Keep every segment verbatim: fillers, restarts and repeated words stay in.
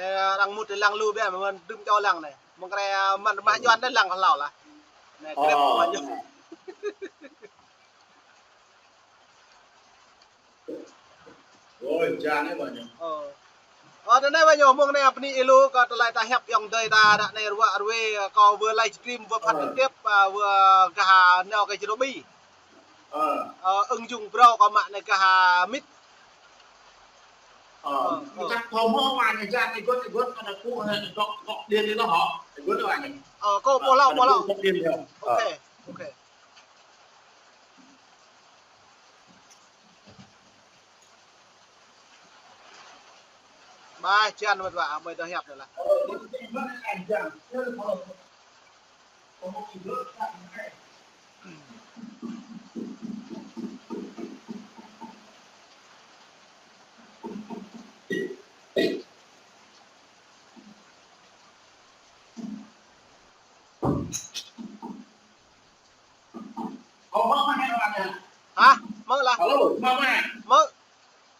Arăng mŭt lăng lu biă, mơ̆n đưm čô lăng anai. Mơ̆ng kơ anai, mơ̆n mă Yuan anai lăng hlâo lah. Anai, krep mă Yuan. Ôi, jan anai wa ñu. Ơ. Ơ, anai wa ñu, mơ̆ng anai bơni ilu kơ tơlơi ta hiăp ayŏng adơi ta ră anai ruă ruê, kâo wơ̆t livestream wơ̆t phát trực tiếp, wơ̆t gah nao kơ Jrôbi. Ơ, ứng dụng Brau kâo mă anai gah Meet. Ơ, ơ. Kâo mơ̆ wa ñu jan anai gơ̆t, gơ̆t anai pŭ anai gơ̆t, gơ̆t điện anai hŏ. Gơ̆t wa ñu. Ơ, kâo pô hlâo, pô hlâo. Gơ̆t điện anai. Ơ. Ok, ok. Ba jan mơ̆n wa, mơi tơ hiăp anai lah. Hă? Mơ̆ lah. Alo, mơ̆ mă? Mơ̆.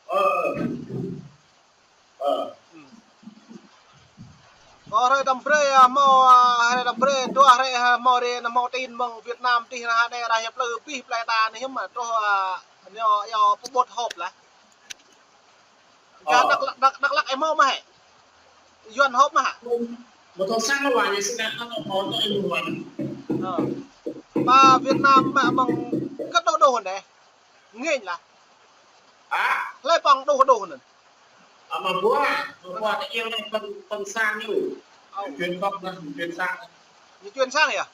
Ơ. Ơ. Ơ. Ơ, hrơi tăm brơi, ơ, hmâo, ơ, hrơi tăm brơi, dua hrơi, ơ, hmâo ri, hmâo tin mơ̆ng Việt Nam tih anai, anai, anai, plơi pih, plơi ta anai, hiư̆m mă, truh, ơ, ñu, ñu, pơƀut họp lah. Ơ. Gah Dak Lak, Dak, Dak Lak ih hmâo mơ̆ hĕ? Yuan họp mơ̆ hă? Mơ̆ thâo sang wa ñu sĭt anai, anŭn hmâo tơ ih hmâo. Ơ. Pơ Việt Nam mă mơ̆ng kơ đôč đôč anai. Ngĕnh lah. Hă? Hlơi pơ̆ng đôč đôč anŭn. Ơ, mă bua, mă bua kơ iêu anai pơ̆ng, pơ̆ng sang ñu. Ơ. Ñu chuyển cọc anai, ñu chuyển sang. Ñu chuyển sang yơh?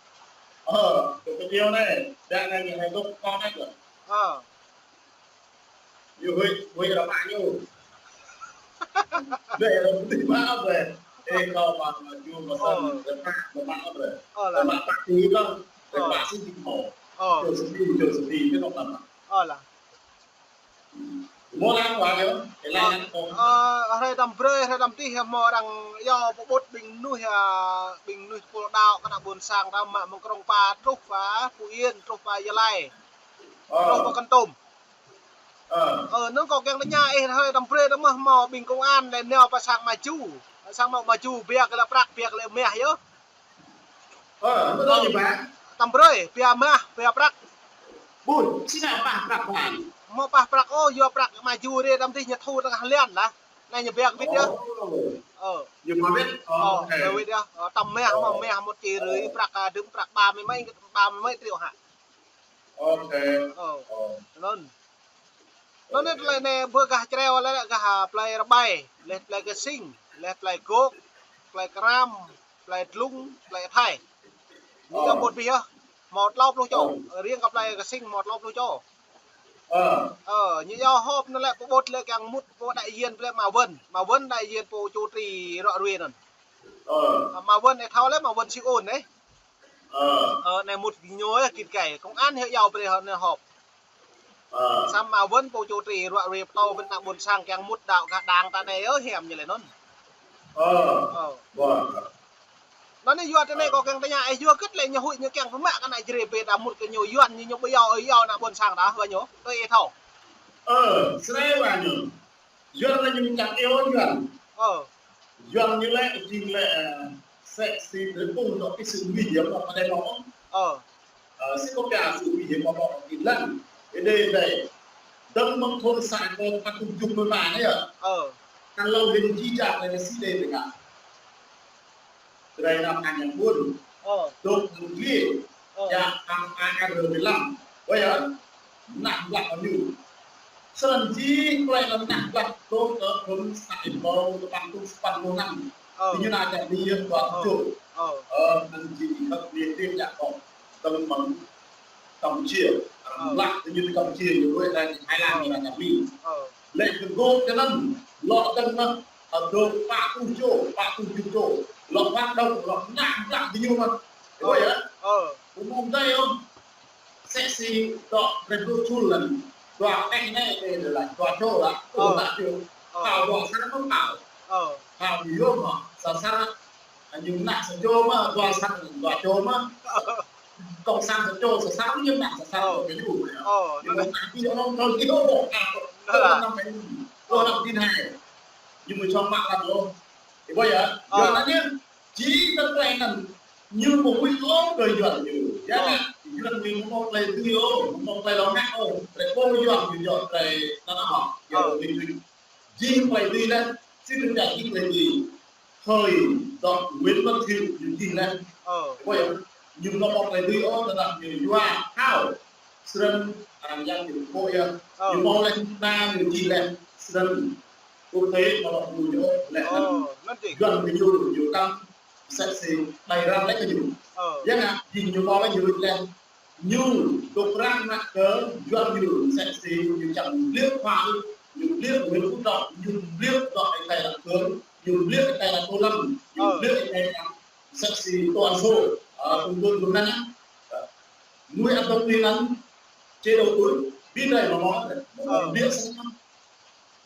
Ơ, kơ iêu anai, đa anai ñu hai dŏ kơ anai kơ. Ơ. Ñu huĭ, huĭ rơmă ñu. Dêh, rơmă tih mă ƀrơi. Ê, kâo mă, mă ñu, mă săn, rơmă, rơmă ƀrơi. Ơ, lah. Rơmă pă tih kâo, rơmă sĭt tih mơ̆. Ơ. Čô sĭt tih, čô sĭt tih, tih nŏk tăm mă. Ơ, lah. Mơ̆ lăng wa ñu, ê, lăng kâo. Ơ, hrơi tăm brơi, hrơi tăm tih, hmâo arăng, yua pơƀut ƀing mơnuih, ơ, ƀing mơnuih pô đaŏ kơ ană ƀôn sang ta mă mơ̆ng Krông Pa truh pơ Phú Yên, truh pơ Gia Lai. Ơ. Truh pơ Kon Tum. Ơ. Ơ, anŭn kâo kiăng tơña ih, hrơi tăm brơi tơ mơ̆ hmâo ƀing công an lĕ nao pơ sang Maju. Sang Maju, biă kơ lĕ prăk, biă kơ lĕ mah yơh. Ơ, mơ̆ tơ ñu ba? Tăm brơi, biă mah, biă prăk. Ƀun, sĭt anai pah prăk ba. Hmâo pah prăk ôh, yua prăk Maju ri tăm tih ñu thu tơngah lian lah. Anai ñu biă kơ wĭt yơh. Ơ. Ñu ba wĭt? Ơ, ok. Ba wĭt yơh. Ơ, tăm mah, hmâo mah một triệu rưỡi, prăk, ơ, đưm prăk ba mươi mấy, ba mươi mấy triệu hă? Ok. Ơ. Ơ. Anŭn. Anŭn anai tơlơi anai ƀơi gah Čreo lĕ gah plơi Rơbai, leh plơi Kơsing, leh plơi Gok, plơi Kram, plơi Dlung, plơi Thai. Ñu yua pơƀut abih yơh, hmâo klâo pluh čô, riêng kơ plơi Kơsing hmâo klâo pluh čô. Ơ, ñu yua họp anŭn lĕ pơƀut lĕ kiăng mŭt pô đại diện plơi Mă Wơ̆n, Mă Wơ̆n đại diện pô chủ trì ră ruê anŭn. Ơ, Mă Wơ̆n ih thâo lĕ, Mă Wơ̆n Siôn anai. Ơ. Ơ, anai mŭt ñu yơh git gai. Công an hyu yua brơi hŏ anai họp. Ơ. Samơ̆ Mă Wơ̆n pô chủ trì ră ruê pơtô ƀing ană ƀôn sang kiăng mŭt đaŏ gah đảng ta anai yơh hiam ñu lĕ anŭn. Ơ. Ơ. Ƀuh. Anŭn anai yua tơ anai kâo kiăng tơña, ơ, yua hơget lĕ ñu huĭ ñu kiăng pơmă kơ ană Jrai ƀĕ ta mŭt kơ ñu Yuan ñu, ñu ƀu yua, ơ, yua ană ƀôn sang ta, wa ñu. Tui ih thâo. Ơ, srei wa ñu. Yuan lĕ ñu čang iâu Yuan. Ơ. Yuan ñu lĕ, jing lĕ, ơ, sĕ si tơpŭng dŏ kơ sự nguy hiểm dŏ pơ đe mơ̆. Ơ. Ơ, si kơ pia sự nguy hiểm dŏ pơ đe lăng. Ê đe đe. Dơ̆ng mơ̆ng thôn xã kơ pă tŭm jŭk mơ̆ mă anai yơh. Ơ. Kăn lâo hĭn či jak lĕ si đe tơngă. Tơdơi anŭn hăng yang ƀun. Ơ. Dŏ hăng dliê. Ơ. Yua hăng A R mười lăm. Ƀơi yơh. Mơnah blah kơ ñu. Sơnăn jing plơi anŭn mơnah blah dŏ kơ thôn xã Ipâo tơpăn tŭm sapăn pluh năm. Ơ. Ñu nao čar Mỹ yơh dua pluh tơjuh. Ơ. Ơ, anŭn jing kơ dliê dliê jak kơ. Dơ̆ng mơ̆ng Campuchia. Ơ. Blah kơ ñu tơ Campuchia, ñu đuaĭ ra Thái Lan, ñu nao čar Mỹ. Ơ. Lĕ kơ gŏp kơ anŭn, lŏ dơ̆ng anŭn, ơ, dŏ pă pluh čô, pă pluh tơjuh čô. Lŏ pă dŏ, lŏ mơnah blah kơ ñu mơ̆n. Ơ. Ƀuh yơh? Ơ. Ƀu mơ̆ng dai ôh. Sĕ si dŏ brơi dŏ čul lăng. Dua keh anai, ê, dua čô lah. Ơ. Ơ, dua čô. Ơ. Thâo dua sang mơ̆ thâo. Ơ. Thâo ñu yôm mơ̆, sa sang. Ñu mơnah sa čô mơ̆, dua sang, dua čô mơ̆. Cộng sản sa čô, sa sang ñu mơnah sa sang. Ơ. Kơ ñu. Ơ. Ñu mơnah ƀing anŭn thâo ñu yôm mơ̆. Ơ. Năm bảy, năm chín hai. Ñu mơ̆ čong mă lăng ôh. Ih ƀuh yơh, Yuan anai, jing tơlơi anŭn, ñu ƀu huĭ ôh kơ Yuan ñu. Yua anŭn, Yuan ñu ƀu mơ̆ng tơlơi dưi ôh, ƀu mơ̆ng tơlơi lŏng ngă ôh, tơlơi pô Yuan ñu djơ̆ tơlơi anŭn hŏ, Yuan ñu dưi. Jing tơlơi dưi laih, sĭt tơlơi jing tơlơi dưi. Hơi, dŏ Nguyễn Văn Thiệu ñu jing laih. Ih ƀuh yơh, ñu ƀu mơ̆ng tơlơi dưi ôh, tơdah ñu yua thâo. Snăn arăng yang ñu ƀuh yơh, ñu mơ̆ng laih ta ñu jing laih, snăn quốc tế mơ̆ng ñu ôh, laih anŭn. Yuan ñu, ñu kăm, msĕ si đai răng laih kơ ñu. Yua anŭn, jing ñu mơ̆ng laih ñu laih. Ñu dôk răng mă kơ Yuan ñu, msĕ si ñu čang blip Hoa, ñu blip Nguyễn Phú Trọng, ñu blip dŏ ơi adai Đảng Phương, ñu blip ơi adai Tô Lâm, ñu blip ơi adai msĕ si Tô Ân Sô, ơ, Trung Quốc, Trung Quốc anŭn. Ơ, mơnuih ăt dŏ tui anŭn, chế độ tuổi, ƀing đai mơ̆ng mơ̆ng, mơ̆ng mơ̆ng biă sĭt.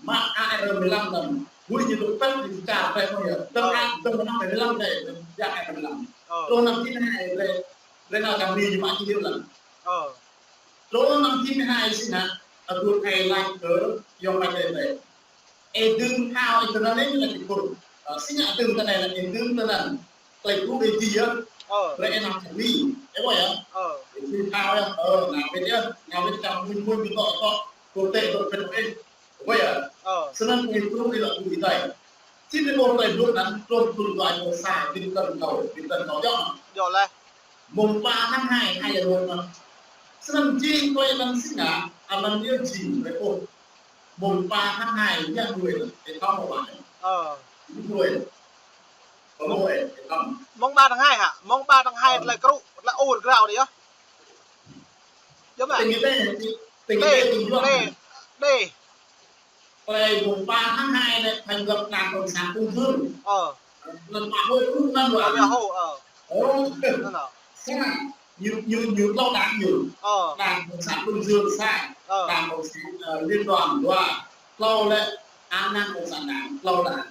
Mă A R mười lăm anŭn, huĭ ñu dŏ pĕt ñu čar pĕt mơ̆ng yơh. Dơ̆ng A, dơ̆ng mơ̆ng A R mười lăm đai, dơ̆ng A R mười lăm. Truh năm chín hai, đai, đai nao čang ni ñu mă čih lăng. Truh năm chín hai sĭt hă, aduh ai lăng kơ, yŏng mă đai đai. Ih dơ̆ng thâo ih tơnăn anai lĕ ti kur. Ơ, sĭt ngă dơ̆ng tơnăn lĕ ih dơ̆ng tơnăn. Tơlơi kru đe jing yơh. Ơ. Brơi ih nao čang ni. Ih ƀuh yơh. Ơ. Ih dơ̆ng thâo yơh. Ơ, nao wĕt yơh. Nao wĕt čang mơnuih mơnuih ƀu dŏ dŏ. Kơ tĕ dŏ pĕt ih. Ih ƀuh yơh. Ơ. Snăn tơlơi kru ih lŏ tui ih đai. Sĭt ih ƀuh tơlơi blŭ anŭn, truh thŭn dua êbâo sa, Việt Tân kâo, Việt Tân kâo djŏ. Djŏ laih. Mông pă tháng hai, hai êbâo mơ̆n. Snăn jing tơlơi anŭn sĭt ngă, anŭn yơh jing tơlơi ôh. Mông pă tháng hai, ñu đuaĭ, ih thâo mơ̆ ƀă. Ơ. Ñu đuaĭ. Mông, ih thâo. Mông pă tháng hai hă? Mông pă tháng hai tơlơi kru, tơlơi ur grao đe yơh. Djŏ mơ̆? Tơlơi đe, tơlơi đe, tơlơi đe. Tơlơi mông pă tháng hai anai thành lập Đảng Cộng sản Đông Dương. Ơ. Lăn mă hô kru anŭn wa. Ơ, hô, ơ. Ơ. Anŭn. Sa, ñu, ñu, ñu tlâo đảng ñu. Ơ. Đảng Cộng sản Đông Dương sa. Ơ. Đảng Cộng sản, ơ, Liên đoàn dua. Tlâo lĕ, An Nam Cộng sản Đảng, tlâo đảng.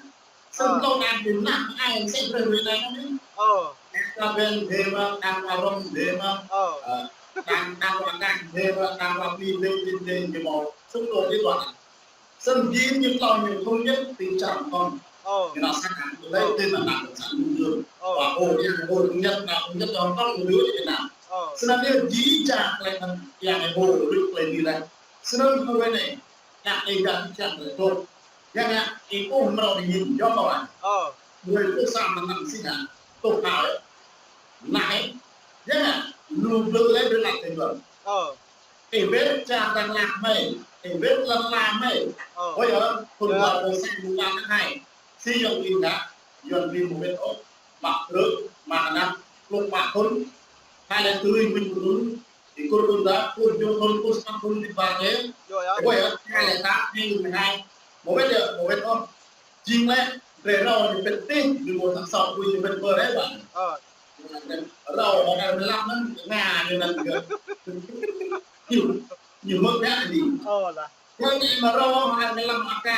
Snăn tlâo đảng ñu anăm ai msĕ brơi rơi anai anŭn. Ơ. Đảng Hòa Bình dê mơ̆, Đảng Hòa Đồng dê mơ̆. Ơ. Ơ. Đảng, Đảng Hòa Cang dê mơ̆, Đảng Hòa Bình dê, dê, dê, dê mơ̆. Xung đột liên đoàn. Snăn jing ñu tlâo ñu thống nhất ti čar Hồng Kông. Ơ. Ñu nao sang hăng tơlơi tin anŭn Đảng Cộng sản Đông Dương. Ơ. Wa ôh, ñu ôh thống nhất, nao thống nhất Hồng Kông, ñu Việt Nam. Ơ. Snăn ñu jing čar tơlơi anŭn, yang ôh, rĭk tơlơi anai. Snăn hruê anai, ngă ih gah čar tơlơi truh. Yang ngă, ih ƀuh mrâo ih jing, yơh mơ̆. Ơ. Hruê truh sang anŭn sĭt ngă, truh thâo. Anai, yang ngă, lu blư̆ lĕ blư̆ lăk tơjuăn. Ơ. Ih wĕt čar Dak Lak mơi, ih wĕt lăn la mơi. Ơ. Ôi yơh, thŭn dua êbâo sa mông pă tháng hai. Si yŏng ih ngă, Yuan ƀing mơ̆ wĕt ôh, mă krư̆, mă anăp, klŭk mă thŭn, hai lĕ tui mĭn kơ thŭn, ih kur thŭn dah, kur jŏng thŭn, kur sapăn thŭn, ih ƀă kơ. Yơh, yơh. Ôi yơh, hai lĕ ta, hai lĕ hai. Mơ̆ wĕt yơh, mơ̆ wĕt ôh. Jing lĕ, drei râo ñu pĕt tih, ñu mơ̆ thâo sŏk, ñu pĕt bơ rĕ ƀă. Ơ. Râo, mơ̆ kơ mơ̆ lăp anŭn, ngă ñu anŭn kơ. Ñu, ñu mơ̆ ngă ñu. Ơ lah. Kơ ñu mă râo, mơ̆ kơ mơ̆ lăp mă kơ,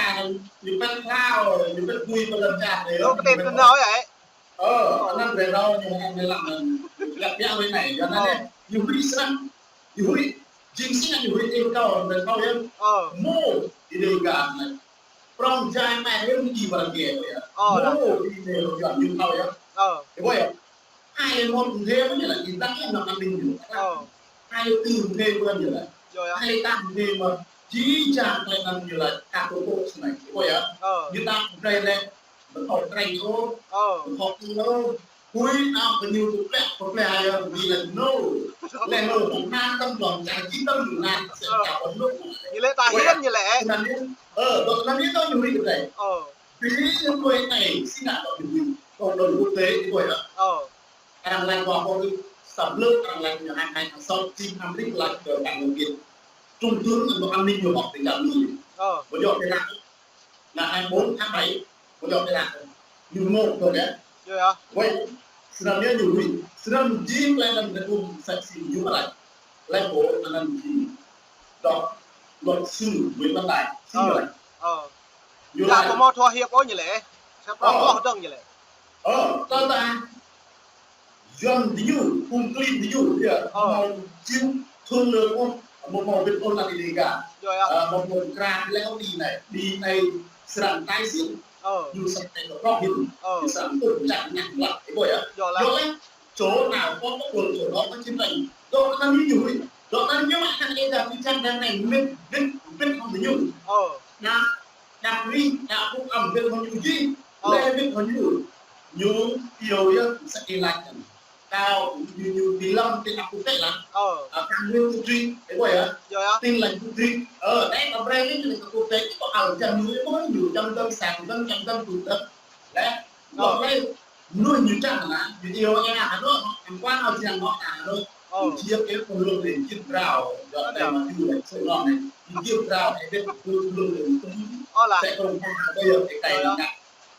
ñu pĕt hlâo, ñu pĕt bui pơ lăn čar anai. Ơ, kơ tĕt anŭn râo yơh. Ơ, anŭn drei râo ñu mơ̆ kơ mơ̆ lăp anŭn. Lăp biă wĕt anai, yua anŭn anai. Ñu huĭ snăk. Ñu huĭ. Jing sĭt ngă ñu huĭ ih kâo, drei thâo yơh. Ơ. Mơ̆, ih đei gah anai. Prŏng jai mai rĭm ih ƀă lăng gê ƀuh yơh. Ơ, lah. Mơ̆ ih nê lŏ Yuan ñu thâo yơh. Ơ. Ih ƀuh yơh. Hai lĕ mơ̆ng Kông Thê mơ̆ ñu lĕ, ih dăk yơh nŏk anŭn ñu. Ơ. Hai lĕ tơ̆ Kông Thê mơ̆ ñu lĕ. Yơh, yơh. Hai lĕ ta Kông Thê mơ̆. Jing jang tơlơi anŭn ñu lĕ. Ka tô tô snei. Ih ƀuh yơh. Ơ. Ñu ta Kông Thê lĕ. Ƀu thâo krĕng ôh. Ơ. Ƀu thâo krĕng ôh. Huĭ nao kơ ñu tŭ plĕ, tŭ plĕ ayơ, ñu lĕ nô. Lĕ nô, ƀu anăn tơm dŏng, čang jing tơm ñu anăn, msĕ ta ƀu nô. Ñu lĕ ta hiam ñu lĕ. Snăn yơh, ơ, dŏ anăn yơh tơl ñu huĭ kơ drei. Ơ. Bi ñu huĭ anai, sĭt ngă dŏ ñu huĭ. Cộng đồng quốc tế ñu huĭ yơh. Ơ. Arăng laĭ ƀuh kơ sa blư̆, arăng laĭ ñu hai hai tháng sáu, Jim Amrik laĭ kơ đảng Cộng Việt. Trung tướng dŏ an ninh ñu họp ti čar Mi. Ơ. Ƀu djơ̆ pơnah. Ngày hai mươi bốn tháng bảy, ƀu djơ̆ pơnah. Ñu mơ̆ dŏ yơh. Yơh, yơh. Wĕt, snăn yơh ñu huĭ. Snăn jing tơlơi anŭn kơ tŭm saksi ñu mă laĭ. Laĭ ƀuh anăn jing. Dŏ, luật sư Nguyễn Văn Tài. Sĭt ñu laĭ. Ơ. Ñu laĭ. Ƀu mơ̆ thua hiệp ôh ñu lĕ. Sa prŏng ôh dơ̆ng ñu lĕ. Ơ, tơdah Yuan diñu, phung klin diñu, yơh. Ơ. Mơ̆ jing thun lơ ôh, mơ̆ mơ̆ wĕt ôh lăk ih đei gah. Yơh, yơh. Ơ, mơ̆ mơ̆ krah lĕ ôh đĭ anai. Đĭ anai srăng tai sĭt. Ơ. Ñu srăng tĕ kơ prŏng hĭn. Ơ. Ñu srăng tŭ čang ngă lăp, ih ƀuh yơh. Yua laih. Yua laih, čô nao pơ pơpul čô nao pơ čin răng. Dŏ kơ anăn ñu huĭ. Dŏ kơ anăn ñu mă kơ ih dah ti čang răng anai, mĭt, mĭt, mĭt hŏng ñu. Ơ. Nao, nao rĭ, nao pŭk ăm, mĭt hŏng ñu jih. Ơ. Lĕ mĭt hŏng ñu. Ñu, iâu yơh, sĕ ih laĭ anăn. Kâo ñu, ñu ti lăm ti ăp quốc tế lah. Ơ. Ơ, kang ñu quốc tế, ih ƀuh yơh. Yơh, yơh. Tin Lành quốc tế. Ơ, anai kâo brơi ñu kơ quốc tế, kâo ăl čang ñu, ih ƀuh ñu, čang dơ̆ng sang dơ̆ng, čang dơ̆ng tŭ dơ̆ng. Lĕ, ơ, ƀuh lĕ, mnuih ñu čang lah, ñu iâu ih Hà Nội, ăn quán ăl čang ngŏ Hà Nội. Ơ. Ñu čiăng kơ pơlông lĕ jit brao, yơh, anai mă ñu lĕ sơnŏ anai. Ñu jit brao, ih ƀuh pơlông lĕ ñu tŭ. Ơ lah. Sĕ kông ha, ƀuh yơh, ih kai ngă.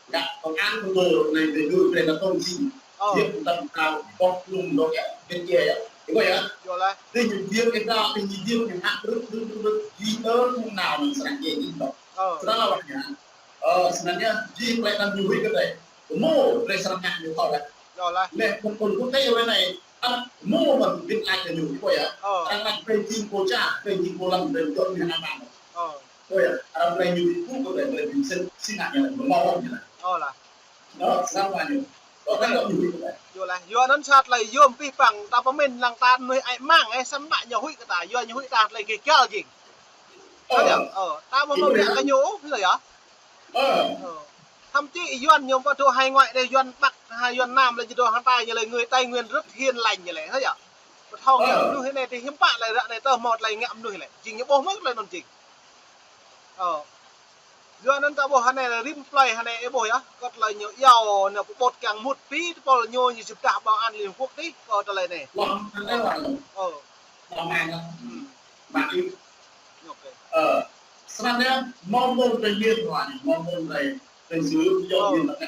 Ngă công an pơtô anai dê gơ̆ brơi ană tông jing. Ơ. Hiăp tăm tao, bŏk lung dŏ yơh, bĕt yơh. Ih ƀuh yơh. Yua laih. Dê ñu hiăp kơ tao, dê ñu hiăp kơ hă, rŭt, rŭt, rŭt, rŭt. Jing tơ mơ̆ng nao anŭn srăng jing dŏ. Ơ. Srăng lah wah anai. Ơ, srăng anai, jing klei anăn ñu huĭ kơ tơlơi. Mơ̆, brơi srăng ngă ñu thâo laih. Yua laih. Lĕ, pơkŏn quốc tế wai anai, ăt mơ̆ mơ̆n bĭt laĭ kơ ñu, ih ƀuh yơh. Ơ. Arăng laĭ brơi jing pô ča, brơi jing pô lăm, brơi jŏk ñu hơnăl anăn. Ơ. Ơ yơh, arăng brơi ñu ƀu kơ brơi, brơi ƀu sĭt, sĭt ngă ñu lĕ, ƀu mâo ñu lĕ. Ơ lah. Ơ, srăng mă ñu. Ơ, kơ ñu ƀu kơ brơi. Yua laih, yua anŭn sat lĕ yôm pih păng, ta pơmĭn lăng ta mơnuih ai mang, ơ, samơ̆ ñu huĭ kơ ta, yua ñu huĭ ta tơlơi gêh gal jing. Ơ. Ơ, ta ƀu mâo biă kơ ñu, hlơi yơh. Ơ. Ơ. Thậm chí Yuan ñu ƀu dŏ hải ngoại đơi, Yuan Bắc, ha, Yuan Nam lĕ ñu dŏ hăng ta ñu lĕ người Tây Nguyên rất hiền lành ñu lĕ, hlơi yơh. Ƀu thâo ngă mnuih anai tơ hiư̆m pă lĕ ră anai tơ mâo tơlơi ngă mnuih lĕ. Jing ñu ƀuh mơ̆n tơlơi anŭn jing. Ơ. Yua anŭn ta ƀuh hơnai lĕ rĭm plơi hơnai ih ƀuh yơh. Kơ tơlơi ñu iâu, ñu pơƀut kiăng mŭt pi tơpul ñu, ñu jơp dah bảo an Liên Hợp Quốc tih, kơ tơlơi anai. Ơ. Ơ. Ơ. Srăng anai, mơ̆ng mơ̆ng tơlơi ñu, mơ̆ng mơ̆ng tơlơi, tơlơi sư̆, yua ñu mă ngă.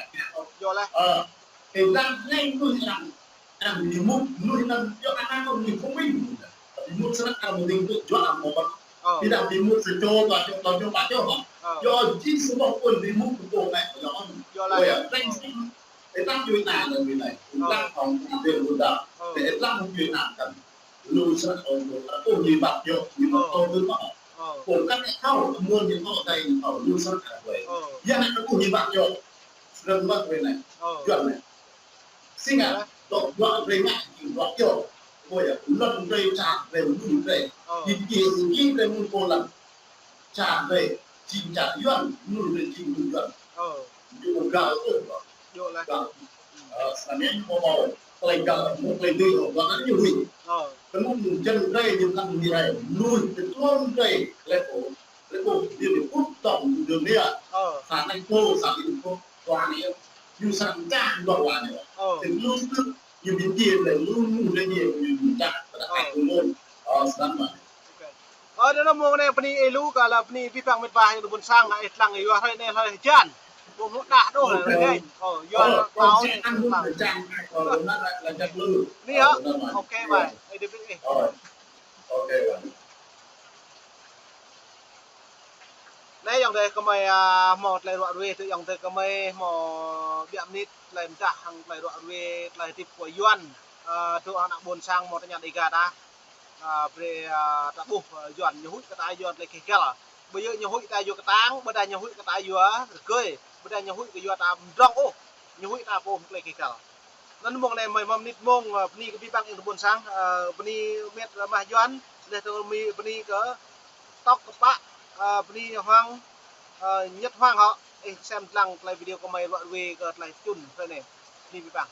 Yua laih. Ơ. Ih lăng anai mnuih lăng. Arăng ƀu mŭt mnuih anŭn, yua anăn mnuih thông minh. Ƀu mŭt srăng arăng mơ̆ng tơlơi juă arăng mơ̆ng. Ơ. Ƀiădah ƀu mŭt sa čô, dua čô, tơjuh, pă čô hă. Ơ. Yua jing sơmŏ pun ƀu mŭt kơ pô anai, yua anŭn. Yua laih. Yua yơh, tơlơi srăng. Ih lăng yua anăn, yua anai. Ơ. Lăng hŏng adil mudah. Ơ. Ih lăng yua anăn kăn. Lu srăng ôh, ôh, ñu ƀă yơh, ñu ƀă ôh, ôh, ôh. Ôh, kăn thâo, mơ̆n ñu ôh, tai ñu ôh, lu srăng ôh, ôh. Ôh. Yua anăn ôh, ñu ƀă yơh. Srăng ƀă wai anai. Ôh. Juăt anai. Sĭt ngă, dŏ, dŏ brơi ngă, dŏ yơh. Ƀuh yơh, lŏn brơi čar brơi lu brơi. Ôh. Ñu či, ñu či brơi mơ̆ng pô lăng. Čar anai, jing čar Yuan, mơnuih anai jing mơnuih Yuan. Ơ. Ñu ƀu găl ôh, ƀă. Yua laih. Găl. Ơ, sơnăn ñu ƀu mâo, tơlơi găl, mơ̆ng tơlơi dih, ƀă anăn ñu huĭ. Ơ. Kơnơ̆ng jing drei, ñu kăn huĭ rai, mơnuih tơtluôn drei, lĕ pô, lĕ pô, Liên Hợp Quốc tŏng dơ̆ng anai. Ơ. Sa anai pô, sa Liên Hợp Quốc, tơlơi anai, ñu srăng čang dŏ wa anai. Ơ. Tơlơi lu srăng Ñu ƀing dih lĕ lu mơnuih lĕ ñu, ñu čang, ƀă dah ăt mơ̆n. Ơ, sơnăn mơ̆n. Ôkê. Ơ, anŭn mơ̆ng anai bơni ih lu kơ lĕ bơni abih bang mĕt wa ñu ƀôn sang, ih lăng yua hrơi anai hlơi hơjan. Ƀu hmư̆ đah đôč lĕ hơjan. Ơ, yua ƀôn sang anŭn lăng. Hơjan, ơ, anŭn lăng, lăng jăk lu. Anai hă? Ơ, sơnăn mơ̆n. Ôkê, bye. Ih dih ih. Ơ. Ôkê, bye. Anai ayŏng adơi gơmơi, a, hmâo tơlơi ruă ruê, tơ ayŏng adơi gơmơi hmâo biă mơnit tơlơi pơdah hăng tơlơi ruă ruê, tơlơi hơdip kơ Yuan, a, dŏ hăng ană ƀôn sang hmâo tơña Dega ta. A, brơi, a, ta ƀuh, a, Yuan ñu huĭ kơ ta yua tơlơi gêh găl. Ƀu djơ̆ ñu huĭ ta yua kơtang, ƀôdah ñu huĭ kơ ta yua rơgơi, ƀôdah ñu huĭ kơ yua ta mdrŏng ôh, ñu huĭ ta pô tơlơi gêh găl. Anŭn mơ̆ng anai mơi mơnit mơ̆ng, ơ, bơni kơ abih bang ayŏng adơi ƀôn sang, ơ, bơni mĕt, ơ, mah Yuan, leh tơ bơni, bơni kơ tŏk kơ pă, ơ, bơni Hoàng, ơ, Nhật Hoàng hŏ, ih sem lăng tơlơi video gơmơi ruă ruê kơ tơlơi čun hrơi anai. Bơni abih bang.